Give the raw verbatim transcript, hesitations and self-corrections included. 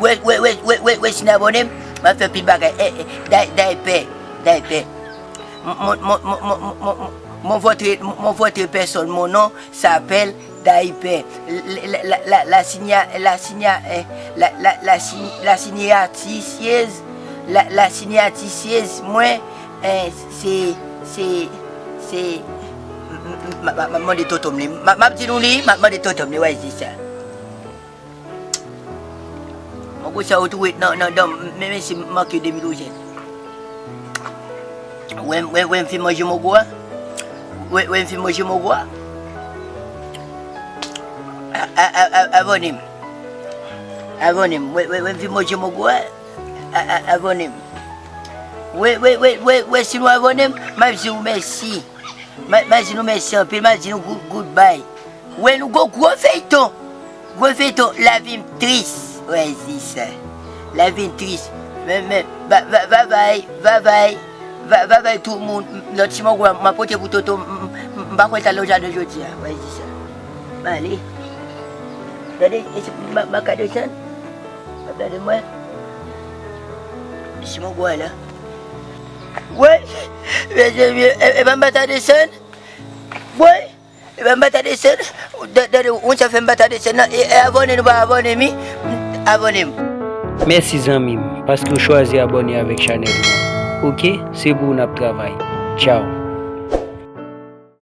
Wè, wè, wè, wè, wè, wè, si n abòne m, m ap fè pil bagay. Eh, eh, day, day pè, day pè. Mon, mon, mon, mon, mon, mon, mon, mon votre, mon, mon votre personne, mon nom s'appelle Dayipè. La, la, la, la, la signa, la signa, eh, la, la, la si-, la signatisiez, la, la signatisiez, mwen, eh, se, se, se, m, m, m, m, m ap mande tonton m li. M, m ap di nou li, m ap mande tonton m li, wè, se sa. Mwen konsa ou tou ret nan, nan dan, men, men si m manke de mil ozen. Wè, wè, wè m fin manje mongo a. Wè, wè m fin manje mongo a. A, a, a, a, abòne m. Abòne m. Wè, wè, wè m fin manje mongo a. A, a, abòne m. Wè, wè, wè, wè, wè, si nou abòne m, m ap di w mèsi. M a, m a di nou mèsi anpil, m a di nou good, goodbye. Wè nou gon gwo feyton. Gwo feyton, lavi m tris. Wè, se sa. Lavi m tris. Men, men, ba, ba, babay, babay. Ba, babay tout moun. M, lòt si mwen wè, m ap pote pou Toto, m, m, m, m pa kwè t al nan jaden jodi a. Wè, se sa. M ale. Gade, e se, m, m ap ka desann. M ap gade mwen. Si mwen wè la. Wè, mezanmi, e, e pa m pa ta desann. Wè. Ebyen, m pa ta desann. Tande, tande, ou sa fè m pa ta desann nan. E, e abòne nou pa abòne m, abòne m. Mèsi zanmi m, paske w chwazi abòne avèk chanèl mwen. Oke, se pou ou n ap travay. Tchaw.